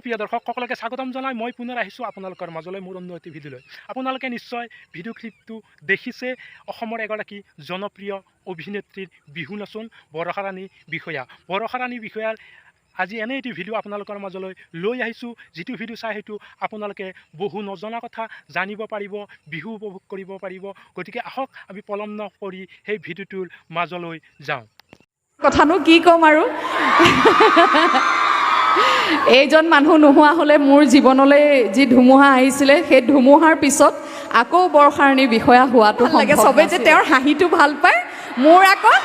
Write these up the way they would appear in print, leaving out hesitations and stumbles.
প্ৰিয় দৰ্শক, সকলোকে স্বাগতম জনাই মই পুনৰ আহিছোঁ আপোনালোকৰ মাজলৈ মোৰ অন্য এটি ভিডিঅ'লৈ। আপোনালোকে নিশ্চয় ভিডিঅ' ক্লিপটো দেখিছে, অসমৰ এগৰাকী জনপ্ৰিয় অভিনেত্ৰীৰ বিহু নাচোন বৰষাৰাণী বিষয়া। বৰষাৰাণী বিষয়াৰ আজি এনে এটি ভিডিঅ' আপোনালোকৰ মাজলৈ লৈ আহিছোঁ, যিটো ভিডিঅ' চাই হয়তো আপোনালোকে বহু নজনা কথা জানিব পাৰিব, বিহু উপভোগ কৰিব পাৰিব। গতিকে আহক, আমি পলম নকৰি সেই ভিডিঅ'টোৰ মাজলৈ যাওঁ। কথানো কি ক'ম আৰু, এইজন মানুহ নোহোৱা হ'লে মোৰ জীৱনলৈ যি ধুমুহা আহিছিলে, সেই ধুমুহাৰ পিছত আকৌ বৰ্ষাৰাণী বিষয়া হোৱাটো লাগে। চবে যে তেওঁৰ হাঁহিটো ভাল পায়, মোৰ আকৌ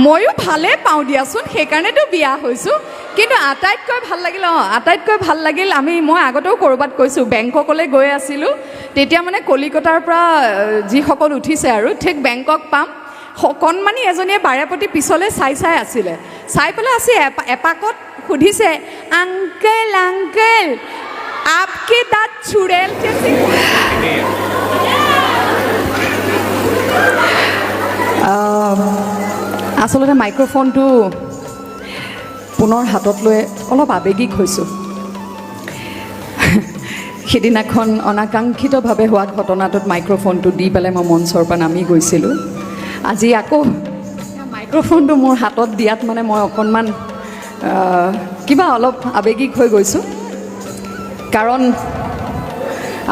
ময়ো ভালে পাওঁ দিয়াচোন, সেইকাৰণেতো বিয়া হৈছোঁ। কিন্তু আটাইতকৈ ভাল লাগিল, আটাইতকৈ ভাল লাগিল, মই আগতেও ক'ৰবাত কৈছোঁ, বেংককলৈ গৈ আছিলোঁ তেতিয়া, মানে কলিকতাৰ পৰা যিসকল উঠিছে আৰু ঠিক বেংকক পাম, কণমানি এজনীয়ে বাৰে প্ৰতি পিছলৈ চাই চাই আছিলে। চাই পেলাই আছে, এপাকত সুধিছে, "আংকেল, আংকেল, আপকে দাঁত চুড়েল কেছে?" আচলতে মাইক্ৰফোনটো পুনৰ হাতত লৈ অলপ আৱেগিক হৈছোঁ। সিদিনাখন অনাকাংক্ষিতভাৱে হোৱা ঘটনাটোত মাইক্ৰফোনটো দি পেলাই মই মঞ্চৰ পৰা নামি গৈছিলোঁ। আজি আকৌ মাইক্ৰফোনটো মোৰ হাতত দিয়াত মানে মই অকণমান কিবা অলপ আৱেগিক হৈ গৈছোঁ, কাৰণ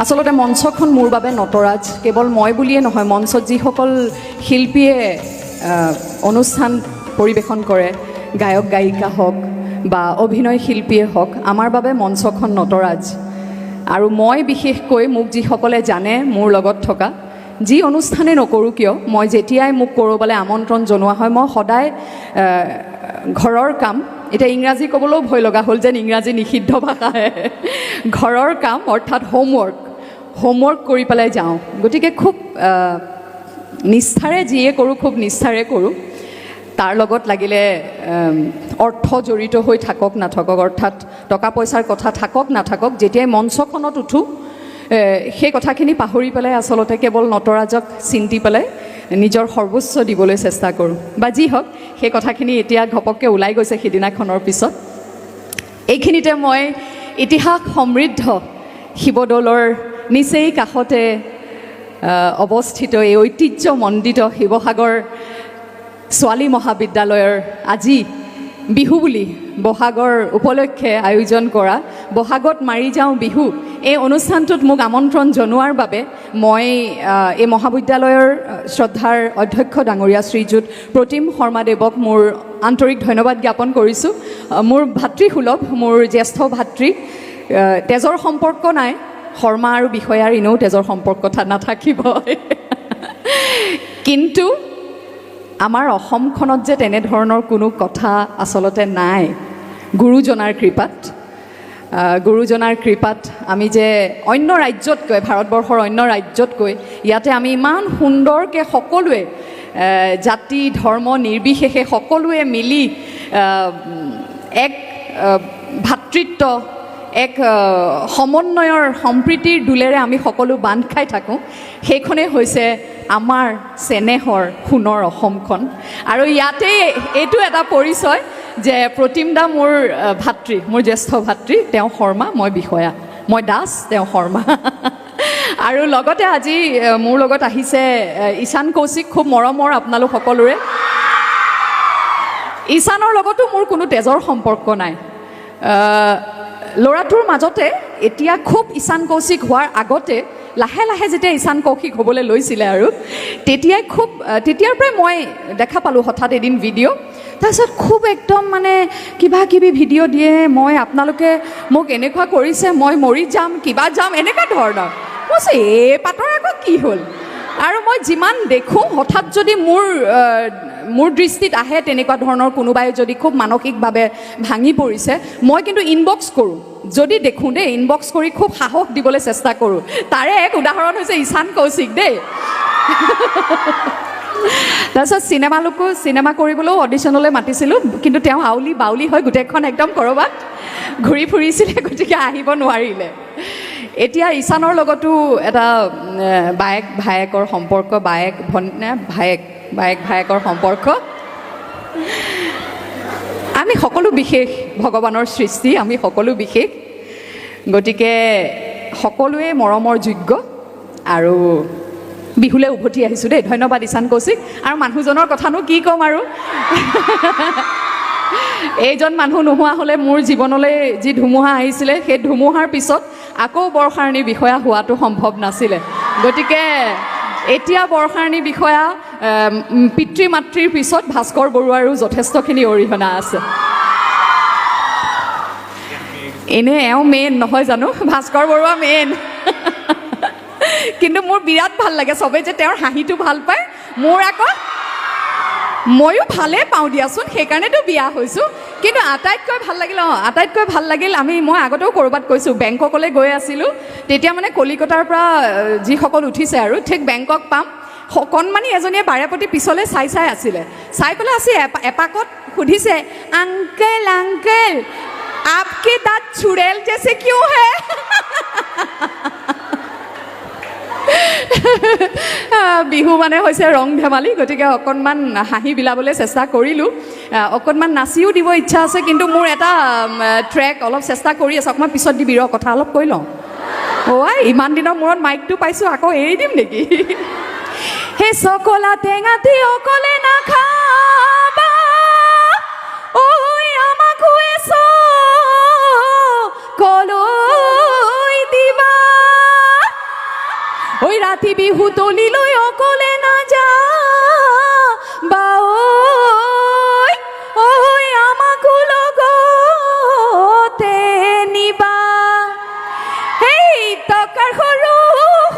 আচলতে মঞ্চখন মোৰ বাবে নটৰাজ। কেৱল মই বুলিয়ে নহয়, মঞ্চত যিসকল শিল্পীয়ে অনুষ্ঠান পৰিৱেশন কৰে, গায়ক গায়িকা হওক বা অভিনয় শিল্পীয়ে হওক, আমাৰ বাবে মঞ্চখন নটৰাজ। আৰু মই বিশেষকৈ, মোক যিসকলে জানে, মোৰ লগত থকা, যি অনুষ্ঠানে নকৰোঁ কিয়, মই যেতিয়াই মোক ক'ৰবালৈ আমন্ত্ৰণ জনোৱা হয়, মই সদায় ঘৰৰ কাম, এতিয়া ইংৰাজী ক'বলৈও ভয় লগা হ'ল যেন ইংৰাজী নিষিদ্ধ ভাষাহে, ঘৰৰ কাম অৰ্থাৎ হোমৱৰ্ক কৰি পেলাই যাওঁ। গতিকে খুব নিষ্ঠাৰে যিয়ে কৰোঁ, খুব নিষ্ঠাৰে কৰোঁ। তাৰ লগত লাগিলে অৰ্থ জড়িত হৈ থাকক নাথাকক, অৰ্থাৎ টকা পইচাৰ কথা থাকক নাথাকক, যেতিয়াই মঞ্চখনত উঠোঁ, সেই কথাখিনি পাহৰি পেলাই আচলতে কেৱল নটৰাজক চিন্তি পেলাই নিজৰ সৰ্বোচ্চ দিবলৈ চেষ্টা কৰোঁ। বা যি হওক, সেই কথাখিনি এতিয়া ঘপককৈ ওলাই গৈছে সিদিনাখনৰ পিছত। এইখিনিতে মই ইতিহাস সমৃদ্ধ শিৱদৌলৰ নিচেই কাষতে অৱস্থিত এই ঐতিহ্যমণ্ডিত শিৱসাগৰ ছোৱালী মহাবিদ্যালয়ৰ আজি বিহু বুলি বহাগৰ উপলক্ষে আয়োজন কৰা "বহাগত মাৰি যাওঁ বিহু" এই অনুষ্ঠানটোত মোক আমন্ত্ৰণ জনোৱাৰ বাবে মই এই মহাবিদ্যালয়ৰ শ্ৰদ্ধাৰ অধ্যক্ষ ডাঙৰীয়া শ্ৰীযুত প্ৰতিম শৰ্মাদেৱক মোৰ আন্তৰিক ধন্যবাদ জ্ঞাপন কৰিছোঁ। মোৰ ভাতৃসুলভ, মোৰ জ্যেষ্ঠ ভাতৃ, তেজৰ সম্পৰ্ক নাই, শৰ্মা আৰু বিষয়াৰ এনেও তেজৰ সম্পৰ্ক নাথাকিব, কিন্তু আমাৰ অসমখনত যে তেনেধৰণৰ কোনো কথা আচলতে নাই। গুৰুজনাৰ কৃপাত আমি যে অন্য ৰাজ্যতকৈ, ভাৰতবৰ্ষৰ অন্য ৰাজ্যতকৈ ইয়াতে আমি ইমান সুন্দৰকৈ সকলোৱে জাতি ধৰ্ম নিৰ্বিশেষে সকলোৱে মিলি এক ভাতৃত্ব, এক সমন্বয়ৰ সম্প্ৰীতিৰ ডোলেৰে আমি সকলো বান্ধ খাই থাকোঁ। সেইখনেই হৈছে আমাৰ চেনেহৰ সোণৰ অসমখন। আৰু ইয়াতেই এইটো এটা পৰিচয় যে প্ৰতিম দা মোৰ ভাতৃ, মোৰ জ্যেষ্ঠ ভাতৃ। তেওঁ শৰ্মা, মই বিষয়া। মই দাস, তেওঁ শৰ্মা। আৰু লগতে আজি মোৰ লগত আহিছে ঈশান কৌশিক, খুব মৰমৰ আপোনালোক সকলোৰে। ঈশানৰ লগতো মোৰ কোনো তেজৰ সম্পৰ্ক নাই। ল'ৰাটোৰ মাজতে এতিয়া খুব ঈশান কৌশিক হোৱাৰ আগতে, লাহে লাহে যেতিয়া ঈশান কৌশিক হ'বলৈ লৈছিলে আৰু তেতিয়াই খুব তেতিয়াৰ পৰাই মই দেখা পালোঁ হঠাৎ এদিন ভিডিঅ'। তাৰপিছত খুব একদম মানে কিবা কিবি ভিডিঅ' দিয়ে, মই আপোনালোকে মোক এনেকুৱা কৰিছে, মই মৰি যাম, কিবা যাম, এনেকুৱা ধৰণৰ। মই কৈছোঁ, এই পাতৰ আকৌ কি হ'ল? আৰু মই যিমান দেখোঁ, হঠাৎ যদি মোৰ দৃষ্টিত আহে তেনেকুৱা ধৰণৰ কোনোবাই যদি খুব মানসিকভাৱে ভাঙি পৰিছে, মই কিন্তু ইনবক্স কৰোঁ যদি দেখোঁ দেই, ইনবক্স কৰি খুব সাহস দিবলৈ চেষ্টা কৰোঁ। তাৰে এক উদাহৰণ হৈছে ঈশান কৌশিক দেই। তাৰপিছত চিনেমা কৰিবলৈও অডিশ্যনলৈ মাতিছিলোঁ, কিন্তু তেওঁ আউলি বাউলি হৈ গোটেইখন একদম ক'ৰবাত ঘূৰি ফুৰিছিলে, গতিকে আহিব নোৱাৰিলে। এতিয়া ঈশানৰ লগতো এটা বায়েক ভায়েকৰ সম্পৰ্ক, বায়েক ভন ভায়েক বায়েক ভায়েকৰ সম্পৰ্ক। আমি সকলো বিশেষ, ভগৱানৰ সৃষ্টি, আমি সকলো বিশেষ, গতিকে সকলোৱে মৰমৰ যোগ্য। আৰু বিহুলৈ উভতি আহিছোঁ দেই। ধন্যবাদ ঈশান কৌশিক। আৰু মানুহজনৰ কথানো কি ক'ম আৰু, এইজন মানুহ নোহোৱা হ'লে মোৰ জীৱনলৈ যি ধুমুহা আহিছিলে, সেই ধুমুহাৰ পিছত আকৌ বৰ্ষাৰাণী বিষয়া হোৱাটো সম্ভৱ নাছিলে। গতিকে এতিয়া বৰ্ষাৰাণী বিষয়া পিতৃ মাতৃৰ পিছত ভাস্কৰ বৰুৱাৰো যথেষ্টখিনি অৰিহণা আছে। এনেই এওঁ মেইন নহয় জানো, ভাস্কৰ বৰুৱা মেইন। কিন্তু মোৰ বিৰাট ভাল লাগে, চবেই যে তেওঁৰ হাঁহিটো ভাল পায়, মোৰ আকৌ ময়ো ভালেই পাওঁ দিয়াচোন, সেইকাৰণেতো বিয়া হৈছোঁ। কিন্তু আটাইতকৈ ভাল লাগিল, আটাইতকৈ ভাল লাগিল, মই আগতেও ক'ৰবাত কৈছোঁ, বেংককলৈ গৈ আছিলোঁ তেতিয়া, মানে কলিকতাৰ পৰা যিসকল উঠিছে আৰু ঠিক বেংকক পাম, কণমানি এজনীয়ে বাৰে প্ৰতি পিছলৈ চাই চাই আছিলে, চাই পেলাই আছে, এপাকত সুধিছে, "আংকেল, আংকেল, आपके दांत चुड़ैल जैसे क्यों है?" বিহু মানে হৈছে ৰং ধেমালি, গতিকে অকণমান হাঁহি বিলাবলৈ চেষ্টা কৰিলোঁ, অকণমান নাচিও দিব ইচ্ছা আছে, কিন্তু মোৰ এটা ট্ৰেক অলপ চেষ্টা কৰি আছোঁ, অকণমান পিছত দিবি, ৰ কথা অলপ কৈ লওঁ। অ' আই, ইমান দিনৰ মূৰত মাইকটো পাইছোঁ, আকৌ এৰি দিম নেকি? হে চকলা টেঙাটি অকলে নাখাবা, ঐ আমাকো কলৈ দিবা, ঐ ৰাতি বিহু তলিলৈ অকলে নাযাবা, ঐ ঐ আমাকো লগতে নিবা। সেই টকাৰ সৰু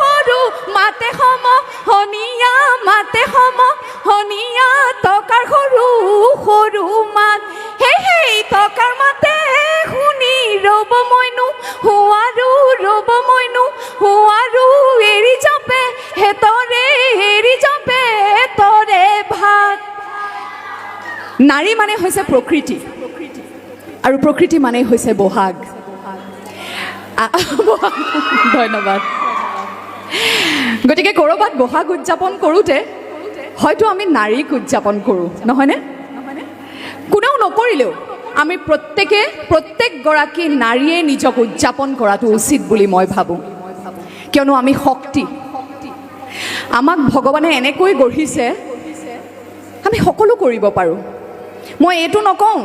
সৰু মাতে সম হনীয়া, মাতে সম হনীয়া, টকাৰ সৰু সৰু মাত, সেই সেই টকাৰ মাতে শুনি ৰ'ব মইনো হোৱাৰো, ৰ'ব মইনো হোৱাৰো, এৰি যাবে হেতৰে, এৰি যাবে তৰে ভাত। নাৰী মানে হৈছে প্ৰকৃতি, আৰু প্ৰকৃতি মানে হৈছে বহাগ। ধন্যবাদ। গতিকে ক'ৰবাত বহাগ উদযাপন কৰোঁতে হয়তো আমি নাৰীক উদযাপন কৰোঁ, নহয়নে? কোনেও নকৰিলেও আমি প্ৰত্যেকে, প্ৰত্যেকগৰাকী নাৰীয়ে নিজক উদযাপন কৰাটো উচিত বুলি মই ভাবোঁ। কিয়নো আমি শক্তি, আমাক ভগৱানে এনেকৈ গঢ়িছে, আমি সকলো কৰিব পাৰোঁ। মই এইটো নকওঁ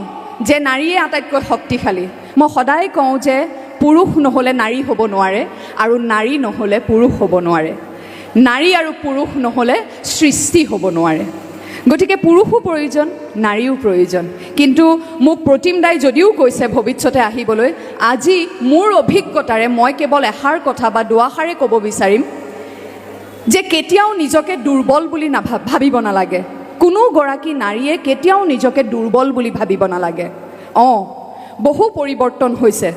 যে নাৰীয়ে আটাইতকৈ শক্তিশালী, মই সদায় কওঁ যে পুৰুষ নহ'লে নাৰী হ'ব নোৱাৰে, আৰু নাৰী নহ'লে পুৰুষ হ'ব নোৱাৰে, নাৰী আৰু পুৰুষ নহ'লে সৃষ্টি হ'ব নোৱাৰে। গতিকে পুৰুষো প্ৰয়োজন, নাৰীও প্ৰয়োজন। কিন্তু মোক প্ৰতিম দাই যদিও কৈছে ভৱিষ্যতে আহিবলৈ, আজি মোৰ অভিজ্ঞতাৰে মই কেৱল এষাৰ কথা বা দুআষাৰে ক'ব বিচাৰিম যে কেতিয়াও নিজকে দুৰ্বল বুলি ভাবিব নালাগে। কোনো গৰাকী নাৰীয়ে কেতিয়াও নিজকে দুৰ্বল বুলি ভাবিব নালাগে। বহু পৰিৱৰ্তন হৈছে,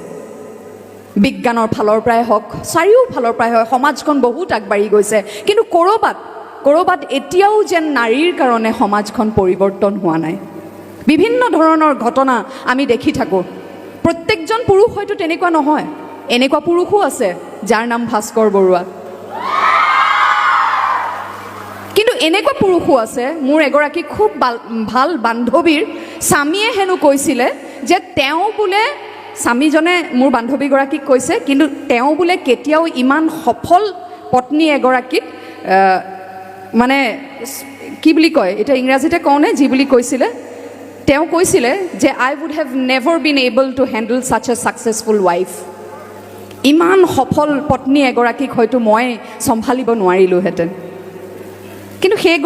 বিজ্ঞানৰ ফালৰ পৰাই হওক, চাৰিওফালৰ পৰাই হওক, সমাজখন বহুত আগবাঢ়ি গৈছে, কিন্তু ক'ৰবাত ক'ৰবাত এতিয়াও যেন নাৰীৰ কাৰণে সমাজখন পৰিৱৰ্তন হোৱা নাই। বিভিন্ন ধৰণৰ ঘটনা আমি দেখি থাকোঁ। প্ৰত্যেকজন পুৰুষ হয়তো তেনেকুৱা নহয়, এনেকুৱা পুৰুষো আছে যাৰ নাম ভাস্কৰ বৰুৱা, কিন্তু এনেকুৱা পুৰুষো আছে। মোৰ এগৰাকী খুব ভাল বান্ধৱীৰ স্বামীয়ে হেনো কৈছিলে যে তেওঁ বোলে, স্বামীজনে মোৰ বান্ধৱীগৰাকীক কৈছে, কিন্তু তেওঁ বোলে কেতিয়াও ইমান সফল পত্নী এগৰাকীক, মানে কি বুলি কয় এতিয়া, ইংৰাজীতে কওঁনে যি বুলি কৈছিলে, তেওঁ কৈছিলে যে "I would have never been able to handle such a successful wife." ইমান সফল পত্নী এগৰাকীক হয়তো মই চম্ভালিব নোৱাৰিলোহেঁতেন। কিন্তু সেই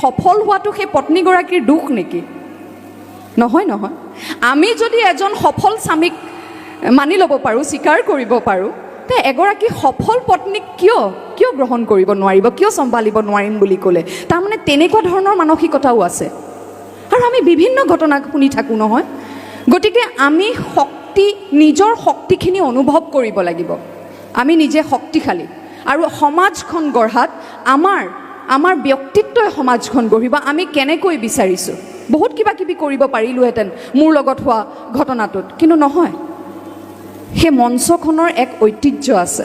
সফল হোৱাটো সেই পত্নীগৰাকীৰ দোষ নেকি? নহয়, নহয়। আমি যদি এজন সফল স্বামীক মানি ল'ব পাৰোঁ, স্বীকাৰ কৰিব পাৰোঁ, তে এগৰাকী সফল পত্নীক কিয় কিয় গ্ৰহণ কৰিব নোৱাৰিব, কিয় চম্ভালিব নোৱাৰিম বুলি ক'লে? তাৰমানে তেনেকুৱা ধৰণৰ মানসিকতাও আছে, আৰু আমি বিভিন্ন ঘটনা শুনি থাকোঁ নহয়। গতিকে আমি শক্তি, নিজৰ শক্তিখিনি অনুভৱ কৰিব লাগিব। আমি নিজে শক্তিশালী, আৰু সমাজখন গঢ়াত আমাৰ ব্যক্তিত্বই সমাজখন গঢ়িব। আমি কেনেকৈ বিচাৰিছোঁ, বহুত কিবা কিবি কৰিব পাৰিলোহেঁতেন মোৰ লগত হোৱা ঘটনাটোত, কিন্তু নহয়। সেই মঞ্চখনৰ এক ঐতিহ্য আছে।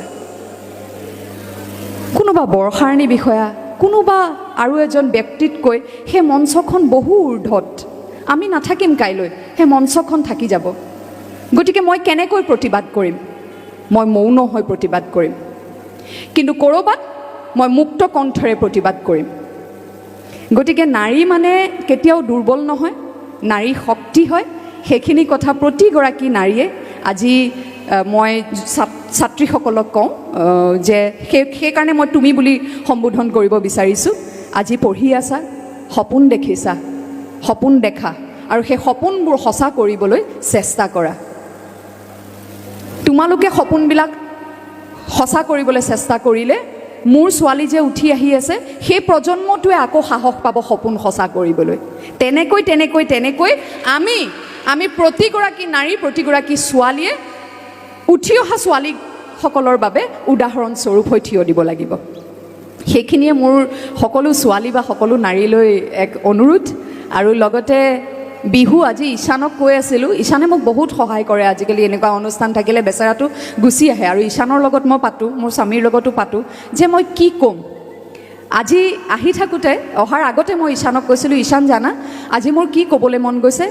কোনোবা বৰ্ষাৰাণী বিষয়া, কোনোবা আৰু এজন ব্যক্তিতকৈ সেই মঞ্চখন বহু ঊৰ্ধত। আমি নাথাকিম কাইলৈ, সেই মঞ্চখন থাকি যাব। গতিকে মই কেনেকৈ প্ৰতিবাদ কৰিম? মই মৌন হৈ প্ৰতিবাদ কৰিম, কিন্তু ক'ৰবাত মই মুক্ত কণ্ঠেৰে প্ৰতিবাদ কৰিম। গতিকে নাৰী মানে কেতিয়াও দুৰ্বল নহয়, নাৰী শক্তি হয়। সেইখিনি কথা প্ৰতিগৰাকী নাৰীয়ে আজি মই ছাত্ৰীসকলক কওঁ যে সেইকাৰণে মই তুমি বুলি সম্বোধন কৰিব বিচাৰিছোঁ। আজি পঢ়ি আছা, সপোন দেখিছা, সপোন দেখা আৰু সেই সপোনবোৰ সঁচা কৰিবলৈ চেষ্টা কৰা। তোমালোকে সপোনবিলাক সঁচা কৰিবলৈ চেষ্টা কৰিলে মোৰ ছোৱালী যে উঠি আহি আছে, সেই প্ৰজন্মটোৱে আকৌ সাহস পাব সপোন সঁচা কৰিবলৈ। তেনেকৈ তেনেকৈ তেনেকৈ আমি প্ৰতিগৰাকী নাৰী, প্ৰতিগৰাকী ছোৱালীয়ে উঠি অহা ছোৱালীসকলৰ বাবে উদাহৰণস্বৰূপ হৈ থিয় দিব লাগিব। সেইখিনিয়ে মোৰ সকলো ছোৱালী বা সকলো নাৰীলৈ এক অনুৰোধ। আৰু লগতে বিহু, আজি ঈশানক কৈ আছিলোঁ, ঈশানে মোক বহুত সহায় কৰে। আজিকালি এনেকুৱা অনুষ্ঠান থাকিলে বেচেৰাটো গুচি আহে আৰু ঈশানৰ লগত মই পাতোঁ, মোৰ স্বামীৰ লগতো পাতোঁ যে মই কি ক'ম। আজি আহি থাকোঁতে, অহাৰ আগতে মই ঈশানক কৈছিলোঁ, "ঈশান, জানা আজি মোৰ কি ক'বলৈ মন গৈছে?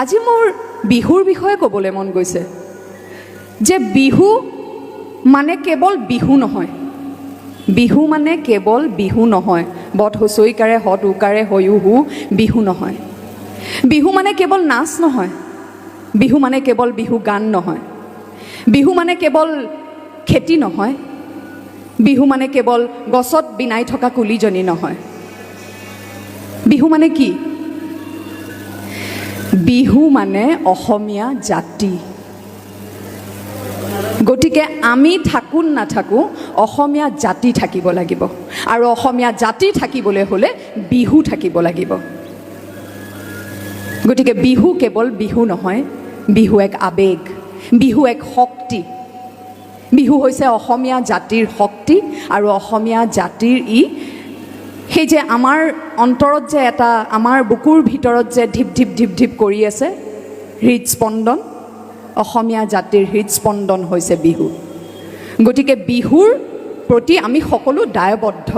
আজি মোৰ বিহুৰ বিষয়ে ক'বলৈ মন গৈছে যে বিহু মানে কেৱল বিহু নহয়, বিহু মানে কেৱল বিহু নহয়, বট হুঁচৰিকাৰে হত উকাৰে হয়ো হু বিহু নহয়। বিহু মানে কেৱল নাচ নহয়, বিহু মানে কেৱল বিহু গান নহয়, বিহু মানে কেৱল খেতি নহয়, বিহু মানে কেৱল গছত বিনাই থকা কুলিজনী নহয়। বিহু মানে কি? বিহু মানে অসমীয়া জাতি। গতিকে আমি থাকোঁ নাথাকোঁ, অসমীয়া জাতি থাকিব লাগিব আৰু অসমীয়া জাতি থাকিবলৈ হ'লে বিহু থাকিব লাগিব। গতিকে বিহু কেৱল বিহু নহয়, বিহু এক আৱেগ, বিহু এক শক্তি। বিহু হৈছে অসমীয়া জাতিৰ শক্তি আৰু অসমীয়া জাতিৰ ই সেই যে আমাৰ অন্তৰত যে এটা, আমাৰ বুকুৰ ভিতৰত যে ঢিপ ঢিপ ঢিপ ঢিপ কৰি আছে হৃদস্পন্দন, অসমীয়া জাতিৰ হৃদস্পন্দন হৈছে বিহু। গতিকে বিহুৰ প্ৰতি আমি সকলো দায়বদ্ধ।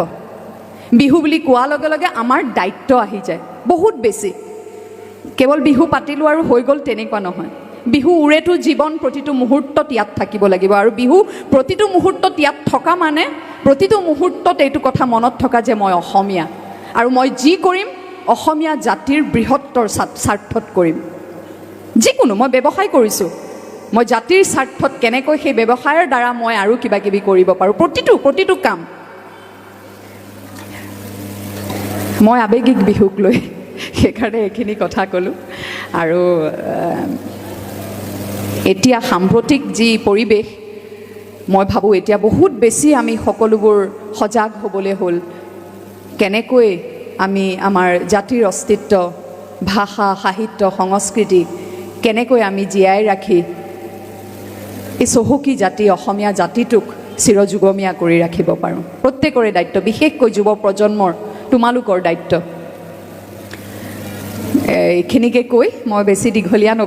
বিহু বুলি কোৱাৰ লগে লগে আমাৰ দায়িত্ব আহি যায় বহুত বেছি। কেৱল বিহু পাতিলোঁ আৰু হৈ গ'ল, তেনেকুৱা নহয়। বিহু ওৰেটো জীৱন প্ৰতিটো মুহূৰ্তত ইয়াত থাকিব লাগিব আৰু বিহু প্ৰতিটো মুহূৰ্তত ইয়াত থকা মানে প্ৰতিটো মুহূৰ্তত এইটো কথা মনত থকা যে মই অসমীয়া আৰু মই যি কৰিম অসমীয়া জাতিৰ বৃহত্তৰ স্বাৰ্থত কৰিম। যিকোনো মই ব্যৱসায় কৰিছোঁ, মই জাতিৰ স্বাৰ্থত কেনেকৈ সেই ব্যৱসায়ৰ দ্বাৰা মই আৰু কিবা কিবি কৰিব পাৰোঁ, প্ৰতিটো কাম। মই আৱেগিক বিহুক লৈ, সেইকাৰণে এইখিনি কথা ক'লোঁ। আৰু এতিয়া সাম্প্ৰতিক যি পৰিৱেশ, মই ভাবোঁ এতিয়া বহুত বেছি আমি সকলোবোৰ সজাগ হ'বলৈ হ'ল, কেনেকৈ আমি আমাৰ জাতিৰ অস্তিত্ব, ভাষা, সাহিত্য, সংস্কৃতি কেনেকৈ আমি জীয়াই ৰাখি এই চহকী জাতি অসমীয়া জাতিটোক চিৰযুগমীয়া কৰি ৰাখিব পাৰোঁ। প্ৰত্যেকৰে দায়িত্ব, বিশেষকৈ যুৱ প্ৰজন্মৰ, তোমালোকৰ দায়িত্ব। এইখিনিকে কৈ মই বেছি দীঘলীয়া নকৰোঁ।